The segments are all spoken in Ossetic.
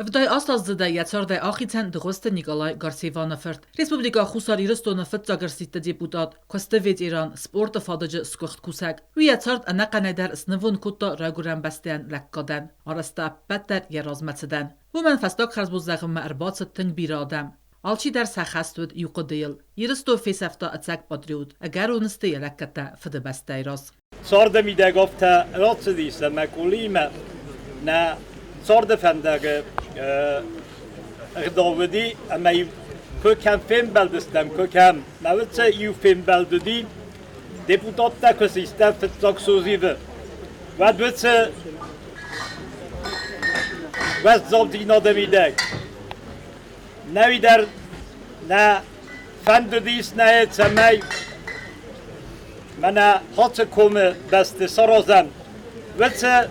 78 аздзыдӕй йӕ цардӕй ахицӕн Дыгъуызты Николай Гарсеваны фырт, Республикӕ Хуссар Ирыстоны фыццаг ӕрсидты депутат, куысты ветеран, спорты фадыджы сгуыхт кусӕг. Уый йӕ цард ӕнӕхъӕнӕй дӕр снывонд кодта райгуырӕн бӕстӕйӕн лӕггадӕн, арӕзта ӕппӕт дӕр йӕ размӕцыдӕн. Уымӕн фӕстаг хӕрзбон зӕгъынмӕ ӕрбацыд тынг бирӕ адӕм. Алчидӕр сӕ хӕст уыд иу хъуыдыйыл: Ирыстон фесӕфта ӕцӕг патриот, ӕгӕрон сты йӕ лӕггӕдтӕ Фыдыбӕстӕйы раз. Царды мидӕг афтӕ рацыдис, ӕмӕ къулимӕ нӕ царды фӕндаг ӕгъдау уыди, ӕмӕ-иу куы кӕм фембӕлдыстӕм, куы кӕм. Мӕ уыцы иу фембӕлд уыди, депутаттӕ куы систӕм фыццаг созивы, уӕд уыцы уӕззаудзинады мидӕг нӕуидӕр нӕ фӕндыдис нӕ, цӕмӕй мӕнӕ Хоцы комы бӕсты саразӕм уыцы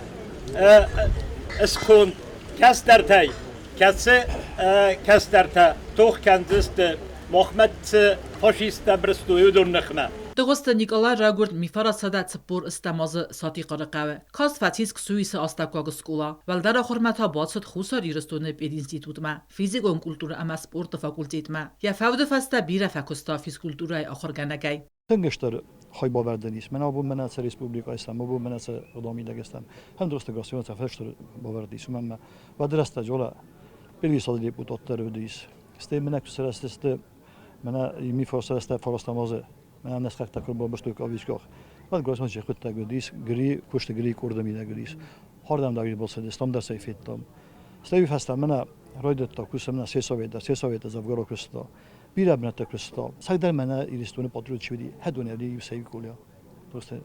сконд кӕстӕртӕй, кӕцы кӕстӕртӕ тох кӕндзысты махмӕ цы фашисттӕ бырстой, уыдон ныхмӕ. Дыгъуызты Никъала райгуырд 1440 азы Сатихъары хъӕуы. Каст фӕцис Ксуисы астӕуккаг скъола. Уӕлдӕр ахуырмӕ та бацыд Хуссар Ирыстоны пединститутмӕ, физикон культурӕ ӕмӕ спорты факультетмӕ. Йӕ фӕуды фӕстӕ бирӕ фӕкуыста физкультурӕйы ахуыргӕнӕгӕй. Тынг стыр хайбавӕрдӕн ис. Мӕнӕ абон мӕнӕ цы республикӕйы стӕм, абон мӕнӕ цы гъдау стӕм, ӕндӕр гасион фӕстыр бавӕрд ис, уымӕн ӕмӕ уӕды рӕстӕджы ола первисады депутат дӕр уыдис. Стӕй мӕнӕ куы сырӕзтысты, мӕнӕ мифо сырӕзтӕ фарастам азы, мӕнӕ нӕ сыхӕгтӕ куы ӕрбабырстой Къавискъах, уӕд Гройсман чи хъуыддаг уыдис, Гри, куысты Гри къорды мидӕг уыдис. Хардӕм дӕр бацыдыстӕм дӕр сӕ федтам. Стӕй уый фӕстӕ мӕнӕ райдыдта кусын мӕнӕ сельсовет дӕр, сельсоветы дзӕвгар куыста. Бирӕ бынӕттӕ куыста. Цагдӕр мӕнӕ Иристони патриот чи уыди, хӕдони ӕви иу сӕй Коля. Просто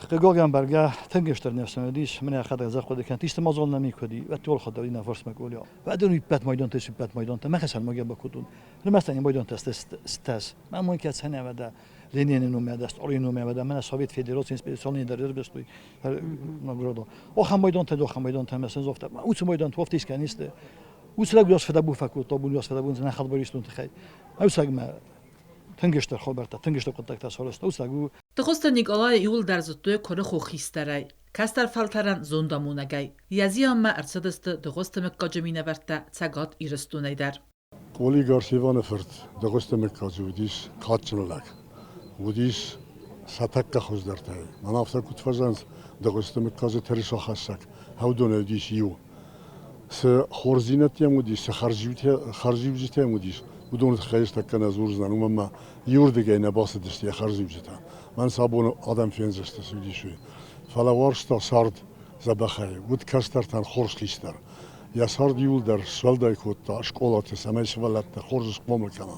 хъыгагӕн бӕргӕ тынг стыр ныфс уыдис, мӕнӕ йӕхӕдӕг дзӕхъуыды кӕнт, исты мадзал нӕм никуы уыди, уӕд уӕлхӕдӕр иннӕ фарсмӕ Коля. Уӕдон иппӕт майдантӕ сиппӕт майдантӕ, мӕхицӕн ма бакодтон. Ӕрмӕст майдантӕ стӕс. Мӕ мон кӕд сӕнӕвӕдӕ Ленини номӕ, Сталини номӕ, мӕнӕ Совет Федерацийы специальный дӕр ӕрбастой награда. Охӕм майдантӕ, охӕм майдантӕ, мӕ сын загъта, уыцы майданты уӕфт искӕнисты. Уыцы лӕг уас фыдӕбон фӕкодта, абон уас фыдӕбон нӕ хӕдбар Ирыстоны тыххӕй. Ӕвцӕгмӕ тынг стыр хабӕрттӕ, тынг стыр хъуыддӕгтӕ сарӕзта. Уыцы лӕг у. Тыхуызты Никъалайы иууылдӕр зыдтой куырыхо хистӕрӕй, кӕстӕр фӕлтӕрӕн зондамонӕгӕй. Йӕ зианмӕ ӕрцыдысты Дыгъуызты мыггаджы минӕвӕрттӕ Цӕгат Ирыстонӕй дӕр. Къоли Гарсеваны фырт Дыгъуызты мыггаджы уыдис кадджын лӕг. Уыдис сӕ тӕккӕ хуыздӕртӕй. Мӕн афтӕ куыд фӕзӕгъынц, Дыгъуызты мыггаджы тырысахӕссӕг уыдонӕй уыдис иу. Цы хорздзинӕдтӕ йӕм уыдис, цы хӕрзиуджытӕ йӕм уыдис, уыдоны тыххӕй ӕз тӕккӕ нӕ дзурдзынӕн, уымӕн ӕмӕ иуырдыгӕй нӕ бацыдысты йӕ хӕрзиуджытӕ. Мӕн сӕ абоны адӕм фендзысты, цы уыдис, уый. Фӕлӕ уарзта цард дзӕбӕхӕй, уыд кӕстӕртӕн хорз хистӕр. Йӕ цард иууылдӕр суӕлдай кодта скъолаты, цӕмӕй сывӕллӕттӕ хорз схъомыл кӕна,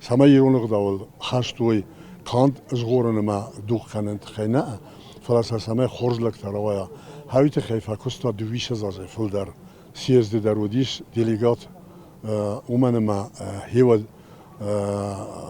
цӕмӕй ирон ӕгъдауыл хӕст уой канд згъорын ӕмӕ дугъ кӕнын тыххӕй нӕ, фӕлӕ сӕ цӕмӕй хорз лӕгтӕ рауайа. Уый тыххӕй фӕкуыста дыууиссӕдз азӕй фылдӕр. Съезды дӕр уыдис делегат, уымӕн ӕмӕ хеуӕд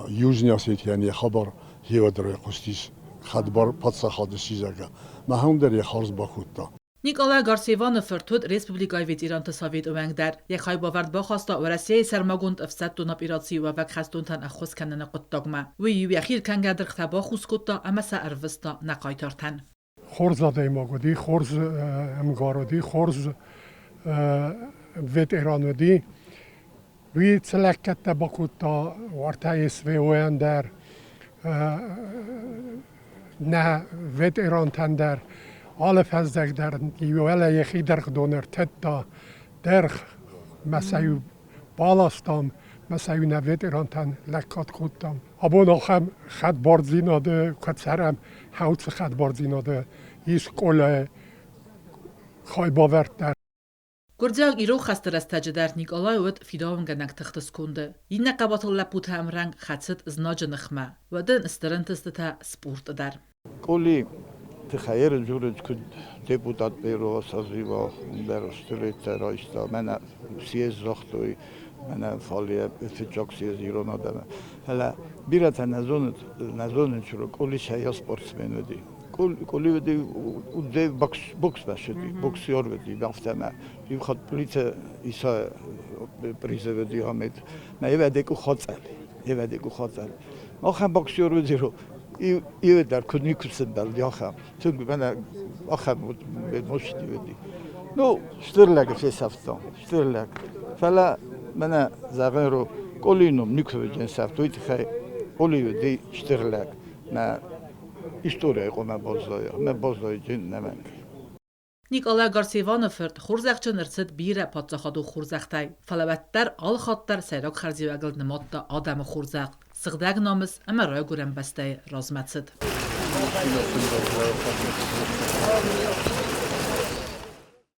Южный Осетийӕн йӕ хабар хеуӕд райхъуыстис хӕдбар паддзахады сизӕгӕ. Махӕн дӕр йӕ хардз бакодта. Николай Гарсеваны фырт уыд республикӕйы ветеранты советы уӕнг дӕр. Йӕ хайбавӕрд бахаста Уӕрӕсейы сӕрмагонд ӕфсӕддон операцийы уӕвӕг хӕстонтӕн ӕххуыс кӕныны хъуыддагмӕ. Уый-иу йӕхи ркӕнгӕ дыргътӕ бахус кодта ӕмӕ сӕ ӕрвыста нӕ хъайтартӕн. Хорз адӕймаг уыди, хорз ӕмгар уыди, хорз ветеран уыди. Уый цы лӕггӕдтӕ бакодта уартӕ СВО-йӕн дӕр, нӕ ветерантӕн дӕр, алы фӕззӕг дӕр уӕлӕ йӕхи дыргъдон ӕртыдта, дыргъ мӕ сӕ-иу баластам, мӕ сӕ-иу нӕ ветерантӕн лӕггад кодтам. Абон ахӕм хӕдбардзинады куы цӕрӕм, хӕлцы хӕдбардзинады ис скъолайы хайбавӕрд дӕр. Гуырдзиаг ирон хӕсты рӕстӕджы дӕр Никъалай уыд фидауынгӕнӕг тыхты сконды. Иннӕ хъӕбатыр лӕппутӕ ӕмрӕнхъ хӕцыд знаджы ныхмӕ. Уӕд ын стыр ӕнтыстытӕ спорты дӕр. Къоли тыхӕй ӕрдзурыд, куыд депутат первого созыва дӕр стыр райста. Мӕнӕ съезд загътой, мӕнӕ фале фыццаг съезд ирон адӕмы. Фӕлӕ бирӕтӕ нӕ зонынц, нӕ зонынц, Къоли сӕйа спортсмен уыди. Къоли уыди удӕй боксмӕ цыди, боксер уыди, афтӕмӕ. Иу хатт полицӕ иса призыв уыди амет. Мӕ евӕдӕй къуххӕцӕли, евӕдӕй къуххӕцӕли. Ахӕм боксер уыди, иу дӕр куыд никуы сымбӕлди, ахӕм. Тынг мӕнӕ ахӕм уыд, мощный уыди. Ну, стыр лӕг фесӕфтам, стыр лӕг. Фӕлӕ мӕнӕ зӕгъын ро, Къолийы ном никуы уыдзӕн сӕфт, уый тыххӕй Къоли уыди стыр лӕг. Мӕ историйы хъуамӕ баззайа, мӕ баззайдзӕн ӕнӕмӕнг. Никъала Гарсеваны фырт хорзӕхджын ӕрцыд бирӕ паддзахадон хорзӕхтӕй, фӕлӕ уӕддӕр алыхатт дӕр сӕйраг хӕрзиуӕгыл нымадта адӕмы хорзӕх, сыгъдӕг намыс ӕмӕ райгуырӕн бӕстӕйы размӕцыд.